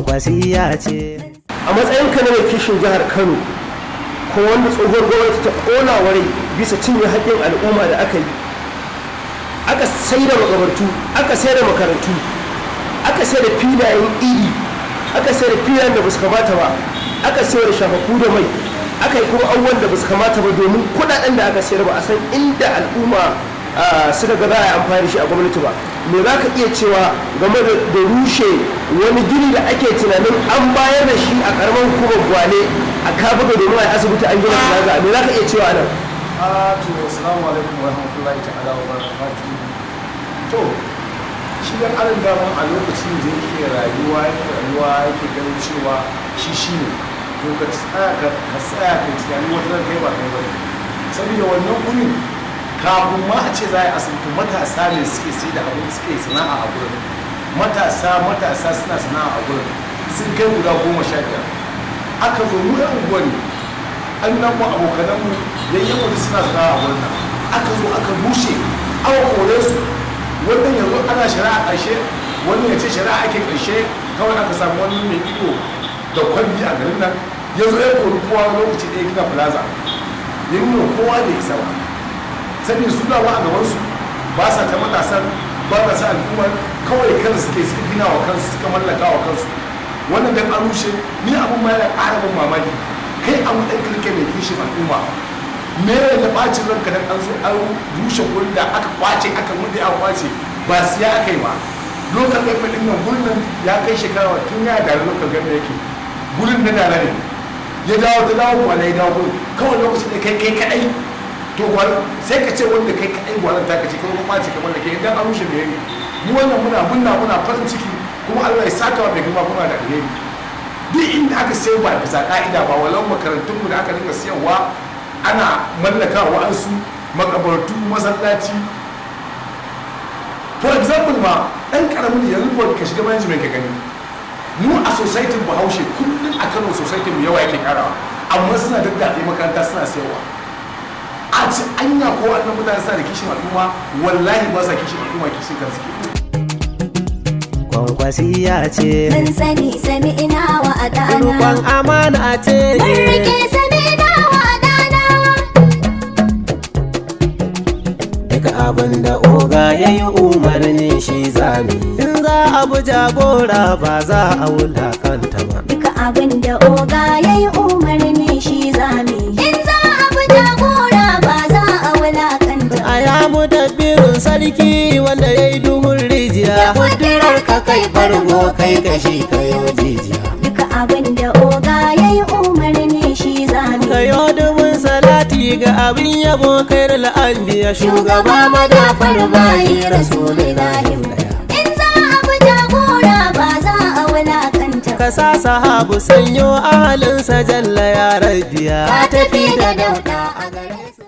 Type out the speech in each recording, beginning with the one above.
Kwankwasiya ce. A matsayinka na mai kishin jihar Kano, ko wanda tsohuwar gwamnati ta ƙona wa rai bisa cinye haƙƙin al'umma da aka yi, aka sai da makabartu, aka sai da makarantu, aka sai da filayen idi, aka sai da filayen da ba su kamata ba, aka sayar da shafafu da mai, aka yi kuma abubuwan da ba su kamata ba, domin kuɗaɗen da aka sayar ba a san inda al'umma suka ga za a yi amfani da shi a gwamnati ba, me za ka iya cewa game da rushe wani gini da ake tunanin an bayar da shi a karamar hukumar Gwale a Kabuga domin a yi asibiti, an gina plaza? Me za ka iya cewa nan? A to, assalamu alaikum wa rahmatullahi ta'ala wa barakatuh. To, shi dan adam dama a lokacin da yake rayuwa yake ganin cewa shi shine, to ka tsaya ka tunani wata ran kai ba kai bane. Saboda wannan gurin, kafin ma a ce za a yi asibiti, matasa ne suke sai da abin, suke sana'a a gurin. Matasa suna sana'a a gurin, sun kai guda 15. Aka zo, mu yan unguwa ne, an nan mu, abokanan mu, yayyan mu suna sana'a a gurin nan. Aka zo aka rushe, aka kore su. Wannan yanzu ana shari'a ƙarshe, wannan ya ce shari'a ake ƙarshe. Kawai aka samu wani mai ido da kwalli a garin nan, ya zo ya kori kowa lokaci ɗaya, gina plaza, ya nuna kowa da isa ba. Saboda su dawa a gabansu ba sa ta matasan, ba sa sa al'ummar, kawai kansu suke, suka gina wa kansu, suka mallaka wa kansu. Wannan dan an rushe, ni abun ma yana ƙara ban mamaki. Kai a matsayin kirke mai kishin al'umma, me ya da bacin ranka dan an zo an rushe gurin da aka kwace, aka mude, aka kwace, ba siya aka yi ba? Local government din nan, gurin nan ya kai shekara tun ya da local government yake, gurin na Dala ne, ya dawo, ta dawo Gwale, ya dawo gurin kawai lokacin da kai kai kadai. To Gwal, sai ka ce wanda kai kadai Gwalan ta kace, kuma kwace kamar da kai idan an rushe da yayi. Mu wannan muna farin ciki, kuma Allah ya saka wa mai girma kuma da alheri. Duk inda aka sayar ba bisa ka'ida ba, walau makarantunmu da aka dinga siyarwa ana mallaka wa'ansu, makabartu, masallaci, for example ma dan karamin yanzu ko ka shiga management ka gani, mu a society Bahaushe kullum a Kano society mu yawa yake karawa, amma suna daddatse makaranta suna sayarwa. A ci anya ko wannan mutane suna da kishin al'umma? Wallahi ba sa kishin al'umma, kishin kansu ke. Kwankwasiya ce. Mun sani, sami ina wa adana. Rukon amana ce. Mun rike sami ina wa adana. Duk abin da oga ya yi umarni, shi zami. In za a bi jagora, ba za a wulakanta ba. Duka abin da oga ya yi umarni, shi zami. In za a bi jagora, ba za a wulakanta. A ya mudabbirin sarki wanda ya yi duhun rijiya, kudurar ka kai bargo, kai kashi kayo jijiya. Duka abin da oga ya yi umarni, shi zami. Kayo dubin salati ga abin yabo, kai anbiya, shugaba madafar bayi, Rasulullahi. In za a bi jagora, ba za a wulakanta. Ka sa sahabu sanyo ahalinsa, jalla ya rabbiya. Ka tafi da dauda a gare su.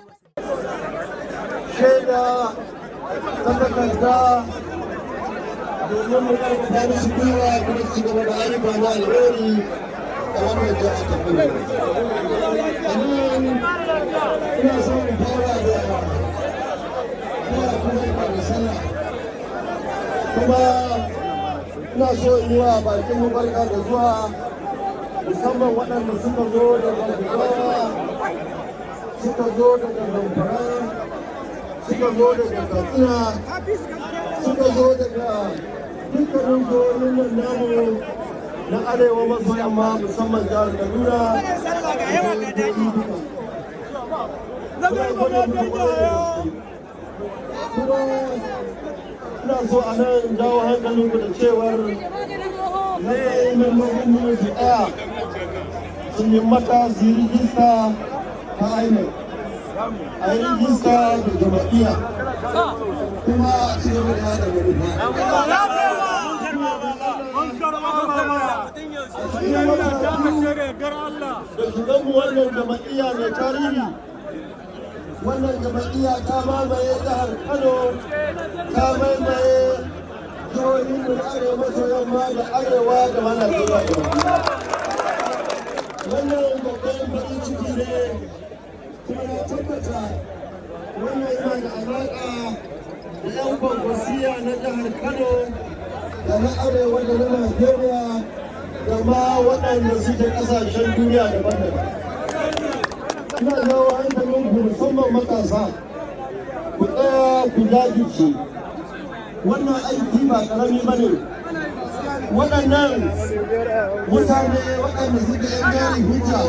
Shaida ta takarda domin mu karfafa musu gwiwa kuma su gaba da ayyuka na alheri a wannan jiha ta Kano. A nan ina son in fara da taya ku barka da sallah, kuma ina so in yi wa bakin mu barka da zuwa, musamman waɗanda suka zo daga Jigawa, suka zo daga Zamfara, suka zo daga Katsina, suka zo daga dukkanin jihohin nan namu na arewa maso yamma, musamman jihar Kaduna da jihohi duka. Muna gode muku kwarai da gaske. Kuma ina so a nan jawo hankalinku da cewar lallai membobin mu su tsaya su himmata su yi rijista ta INEC, a yi rijista da jama'iyya, kuma a ci gaba da yada manufa. A cikin wata 2 da shiganmu wannan jama'iyya mai tarihi, wannan jama'iyya ta mamaye jihar Kano, ta mamaye jihohin mu na arewa maso yamma da arewa da ma Najeriya gaba. Wannan babban farin ciki ne, kuma na tabbata wannan yana da alaƙa da 'yan Kwankwasiya na jihar Kano da na arewa da na Najeriya. Da ma waɗanda suke ƙasashen duniya daban-daban. Ina jawo hankalinku, musamman matasa, ku tsaya ku jajirce. Wannan aiki ba ƙarami ba ne. Waɗannan mutane waɗanda suke 'yan jari hujja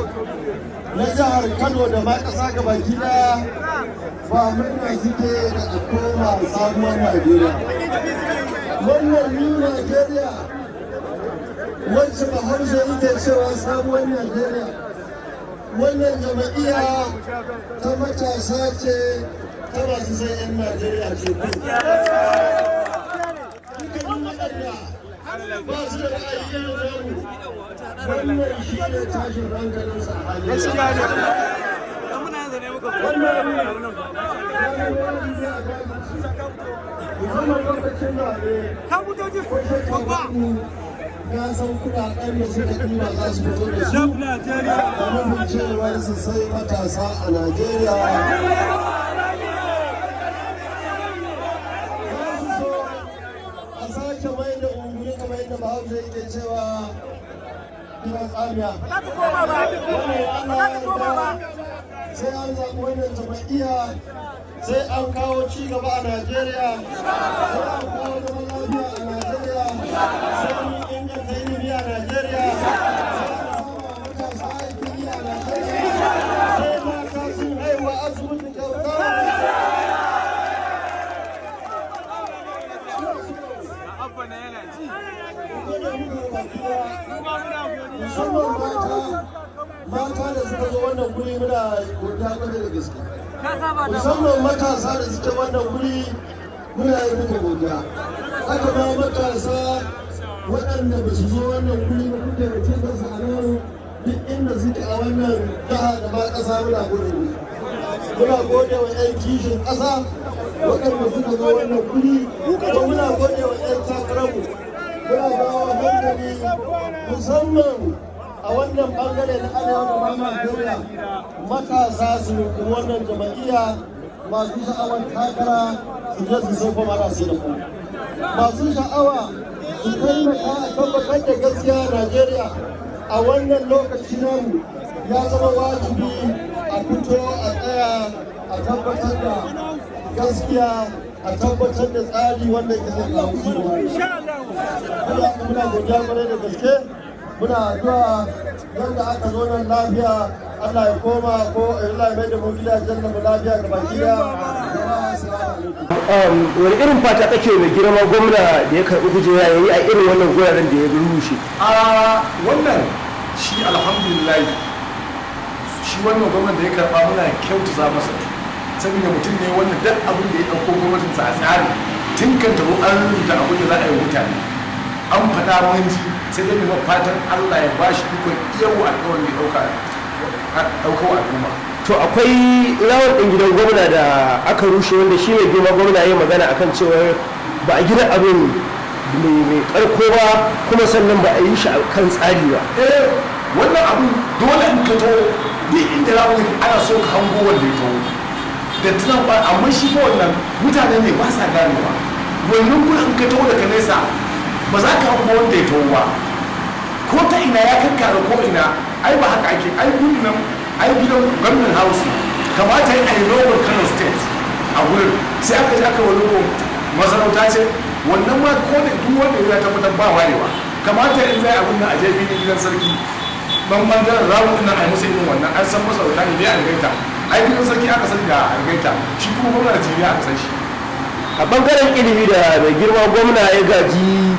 na jihar Kano da ma ƙasa gabaki ɗaya ba murna suke da a koma sabuwar Najeriya. Wannan New Nigeria wacce Bahaushe yake cewa sabuwar Najeriya, wannan jam'iyya ta matasa ce, ta masu son 'yan Najeriya ce. Dukkanin waɗanda ba su da ra'ayi irin namu, wannan shi ne tashin hankalinsa a halin. Wannan musamman lokacin zaɓe, ko shakka babu, na san kuɗaɗen da suka ɗiba za su fito da su da nufin cewar su sai matasa a Najeriya. Za su so a sake mai da ungulu, kamar yadda Bahaushe yake cewa, gidan tsamiya. Wannan Allah ya, sai an zaɓi wannan jam'iyya, sai an kawo ci gaba a Najeriya, sai an kawo zaman lafiya a Najeriya, sai mun inganta ilimi a Najeriya, sai an sama matasa aikin yi a Najeriya, sai mata sun haihuwa asibiti kyauta. Musamman mata, mata da suka zo wannan guri, muna godiya kwarai da gaske. Musamman matasa da suke wannan guri, muna yi muku godiya. Haka ma matasa waɗanda ba su zo wannan guri ba, kuke wakiltar su a nan, duk inda suke a wannan jiha da ma ƙasa, muna gode musu. Muna gode wa 'yan kishin ƙasa waɗanda suka zo wannan guri, kuma muna gode wa 'yan takararmu. Muna jawo hankali musamman a wannan bangare na arewa da ma Najeriya, matasa su rungumi wannan jam'iyya. Masu sha'awar takara su je su sai fom, ana sai da fom. Masu sha'awa su taimaka a tabbatar da gaskiya a Najeriya a wannan lokaci namu, ya zama wajibi a fito a tsaya a tabbatar da gaskiya, a tabbatar da tsari wanda ke zai kawo ci gaba. Muna godiya kwarai da gaske. Muna addu'a yadda aka zo nan lafiya, Allah ya koma ko Allah ya mai da mu gidajen mu lafiya ga baki daya. Jama'a, assalamu alaikum. Wani irin fata kake mai girma gwamna da ya karɓi kujera ya yi a irin wannan guraren da ya rushe? A wannan shi, alhamdulillah, shi wannan gwamnan da ya karba, muna kyautata masa, saboda mutum ne wanda duk abin da ya dauko gwamnatinsa a tsari, tun kan taro an rubuta abin da za a yi mutane, an faɗa mun ji. Sai dai mu fatan Allah ya bashi ikon iya wa alƙawarin da ya dauka ɗauko al'umma. To, akwai round ɗin gidan gwamna da aka rushe, wanda shi mai girma gwamna ya yi magana akan cewar ba a gina abin mai karko ba, kuma sannan ba a yi shi a kan tsari ba. Eh, wannan abun dole in ka taho, duk inda za mu, ana so ka hango wanda ya taho da tunan ba, amma shi ko wannan mutane ne ba sa ganewa. Wannan gurin in ka taho daga nesa ba za ka hango wanda ya taho ba, ko ta ina ya kakkara ko ina. Ai ba haka ake. Ai gurin nan, ai gidan gwamnan house ne. Kamata yi a yi logon Kano State a gurin, sai aka je aka wa logon masarauta ce. Wannan ma ko da duk wanda ya tabbatar ba wayewa. Kamata in zai abun nan, a je filin gidan sarki ban bangaren round din nan, a yi musu irin wannan. An san masarauta ne dai, algaita. Ai gidan sarki aka sani da algaita, shi kuma gwamna da jiniya aka san shi. A bangaren ilimi da mai girma gwamna ya gaji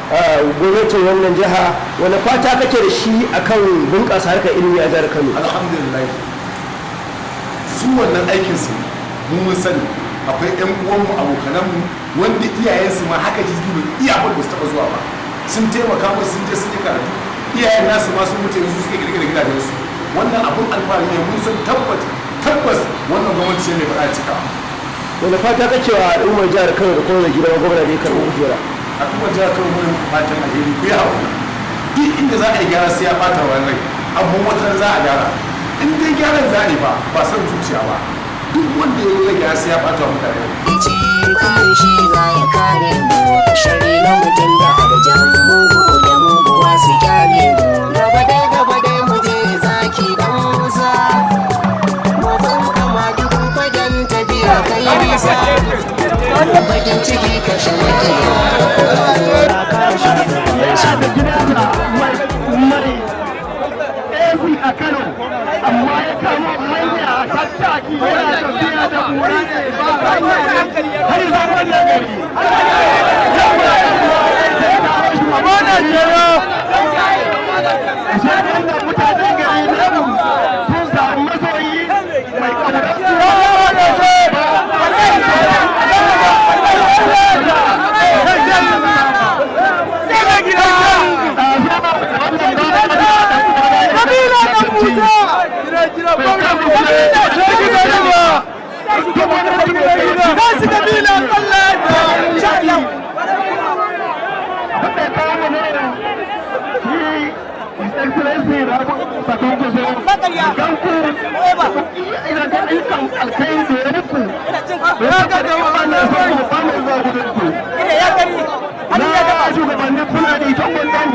gwamnatin wannan jiha, wani fata kake da shi akan bunƙasa harkar ilimi a jihar Kano? Alhamdulillah, su wannan aikin su mu mun sani. Akwai yan uwanmu, abokananmu, wanda iyayensu ma haka jirgi ba iya ba su taɓa zuwa ba, sun taimaka musu sun je sun yi karatu. Iyayen nasu ma sun mutu, yanzu suke kirkira gidajensu. Wannan abun alfahari ne. Mun san tabbas tabbas wannan gwamnati ce mai faɗa cikawa. Wani fata kake wa al'ummar jihar Kano da kuma mai girma gwamna da ya karɓi kujera? A kuma jihar Kano, mun fatan alheri. Ku yi haƙuri, duk inda za a yi gyara sai ya ɓata wa rai, amma wata za a gyara. In dai gyaran za a yi ba ba son zuciya ba, duk wanda ya yi gyara sai ya ɓata wa mutane rai. Ce shi za ya kare mu shari na mutum da arjan mugu da muguwa su kyale. Bakin ciki kashe makiya. Yana da gidansa mai AC a Kano, amma ya kamo hanya a tattaki, yana tafiya da kura ne ba hanya har zuwa wannan gari. Amana kenan. Ashe wannan mutanen gari namu sun samu masoyi mai ƙaunar su. Kabila ɗan Musa! Za su kabila Allah da sha Allah. Shugabannin Fulani kan wannan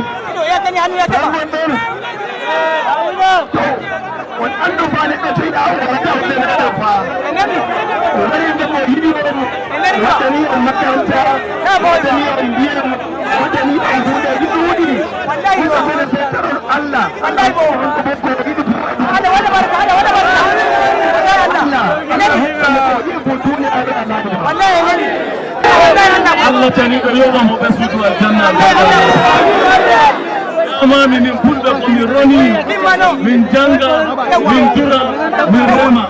wannan dofa ne ka ce da wata wata na dofa wani da ko yi wata ni a makaranta, wata ni a biyar, wata ni a huda duk wani kuka kuma sai tarar Allah Allah ko hada wala barka hada wala barka Allah Wallahi. Allah tani ko yoɓa mo ɓe suudu aljanna. Amami min pulɓe ko min roni, min janga, min dura, min rema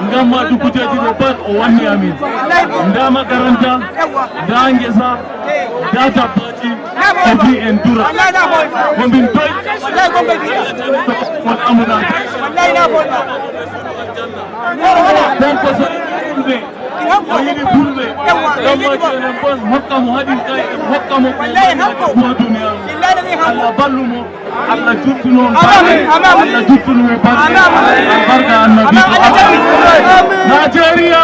ngam ma dukuteji ɗo pat o wanni amin. Nda makaranta, nda guesa, nda dabbaji o bi en dura komin toy on amuɗa konko so fulɓe o yiɗi fulɓe gammaji enen bon hokka mo haɗin kay en hokka mo ko duniyaru. Allah ballumo, Allah juttuno on balɗe, Allah juttunomo balɗe albarka annabi. Nigeria.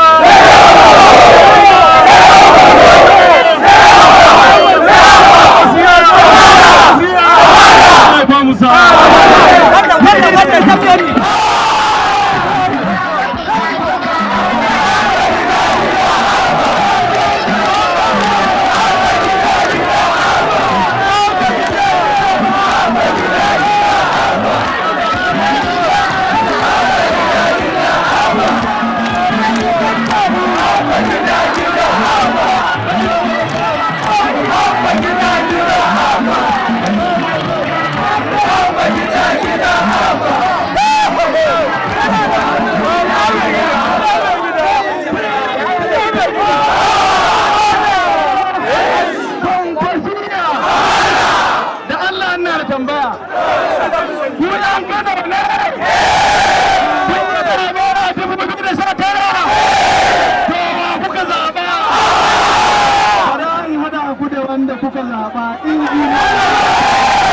Musa. Wannan. Kwankwasiya da Allah ina da tambaya. Ku ɗan Kano ne? Kun yi zaɓe a 2019? To wa kuka zaɓa? Bara in haɗa ku da wanda kuka zaɓa, injiniya.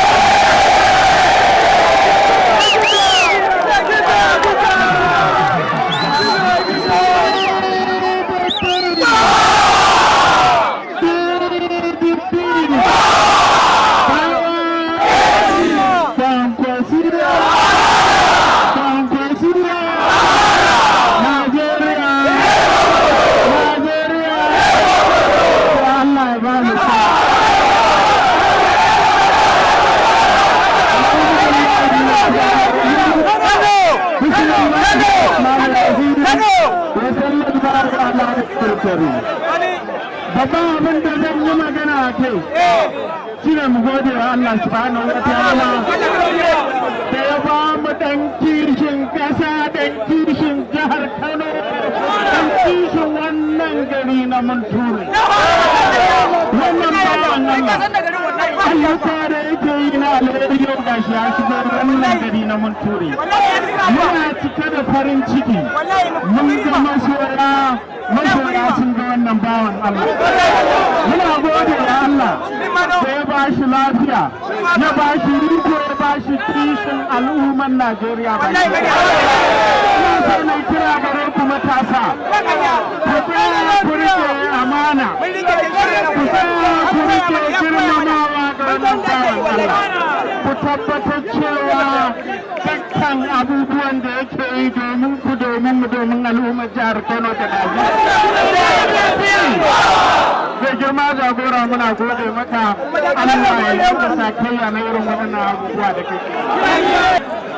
Kwankwasiya! Kwankwasiya! Najeriya! Najeriya! Allah ya ba mu sa'a. Babban abin da zan yi magana a kai shi ne mu gode wa Allah subhanahu wa ta'ala da ya ba mu dan kishin ƙasa, dan kishin jihar Kano, dan kishin wannan gari na Munturu. Wannan bawan Allah, ayyuka da yake yi na alheri, yau gashi ya shigo wannan gari na Munturi. Muna cike da farin ciki, mun ga masoya, masoya sun ga wannan bawan Allah. Muna gode wa Allah da ya ba shi lafiya, ya ba shi riko, ya ba shi kishin al'umman Najeriya ba. Ina so na kira gare ku matasa, ku tsaya ku rike amana, ku tsaya ku rike girmamawa ga wannan bawan Allah, ku Tabbatar cewa dukkan abubuwan da yake yi domin ku, domin mu, domin al'ummar jihar Kano da Najeriya. Mai girma jagora, muna gode maka. Allah ya yi maka sakayya na irin waɗannan abubuwa da kake.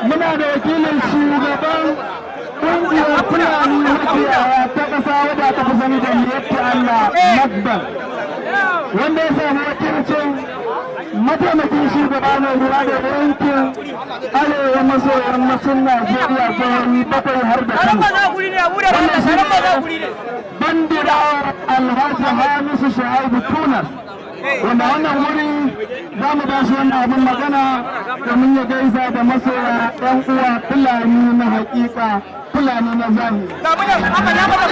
Muna da wakilin shugaban ƙungiyar Fulani makiyaya ta ƙasa, wadda aka fi sani da Miyetti Allah Makbal, wanda ya samu wakilcin mataimakin shugaba mai lura da yankin arewa maso yammacin Najeriya, jihohi bakwai har da Kano. Wannan shi ne Bandira Alhaji Hamisu Shu'aibu Tunas, wanda wannan wuri za mu ba shi wannan abin magana domin ya gaisa da masoya, ɗan uwa Fulani na hakika, Fulani na zahiri.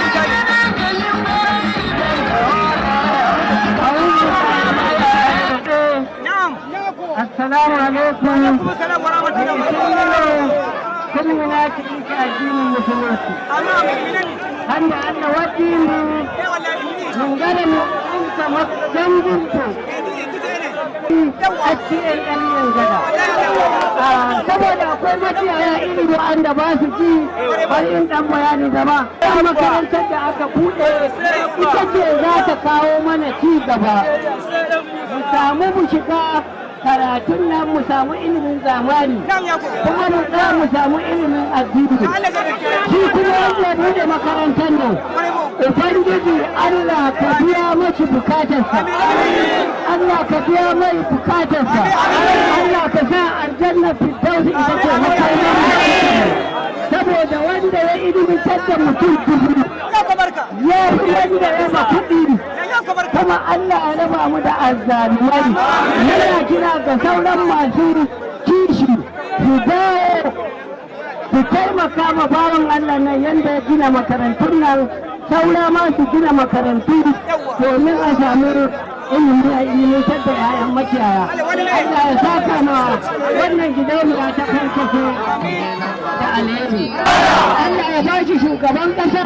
Assalamu alaikum. Kulmina cikin addinin Musulunci. Handa Allah waɗi mu mun gane mu ɗinka janginto a cikin ɗan gada. Saboda akwai makiyaya iri wa'anda ba su ci, bari in ɗan bayani gaba. Makarantar da aka buɗe ita ce za ta kawo mana ci gaba. Mu samu mu shiga karatun nan, mu samu ilimin zamani, kuma mu tsaya mu samu ilimin addini. Shi kuma wanda ya buɗe makarantar nan, Ubangiji Allah ka biya mashi bukatarsa, Allah ka biya mai bukatarsa, Allah ka sa aljanna firdausi ita ce makomar, saboda wanda ya ilimantar da mutum 1000 ya fi wanda ya ma kuɗi. Kuma Allah ya raba mu da azzalumai. Muna kira ga sauran masu kishi su dawo su taimaka ma bawan Allah nan yadda ya gina makarantun nan, saura ma su gina makarantu domin a sami ilimi, a ilimantar da 'ya'yan makiyaya. Allah ya saka ma wannan gidauniya ta Kwankwaso da alheri. Allah ya ba shi shugaban ƙasa.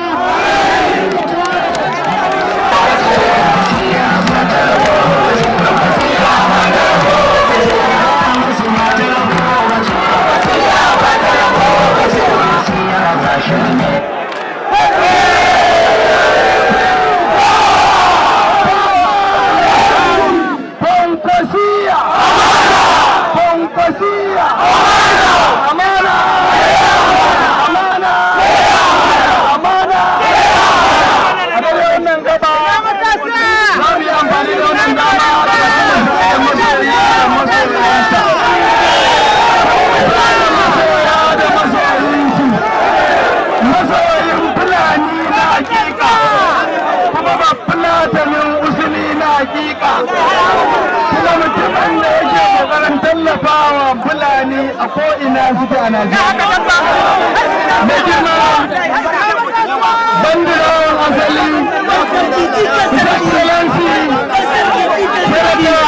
Kwankwasiya! Kwankwasiya! Amana! Amana! Amana! A daidai wannan gaba, za mu yi amfani da wannan dama da masoyi da masoyansa. Masoya da masoyinsu. Masoyin Fulani na hakika, kuma ba Fulatanin usuli na hakika. Kuma mutumin da yake kokarin tallafawa Fulani a ko'ina suke a Najeriya. Mai girma Bandirawan asali, His Excellency, Senator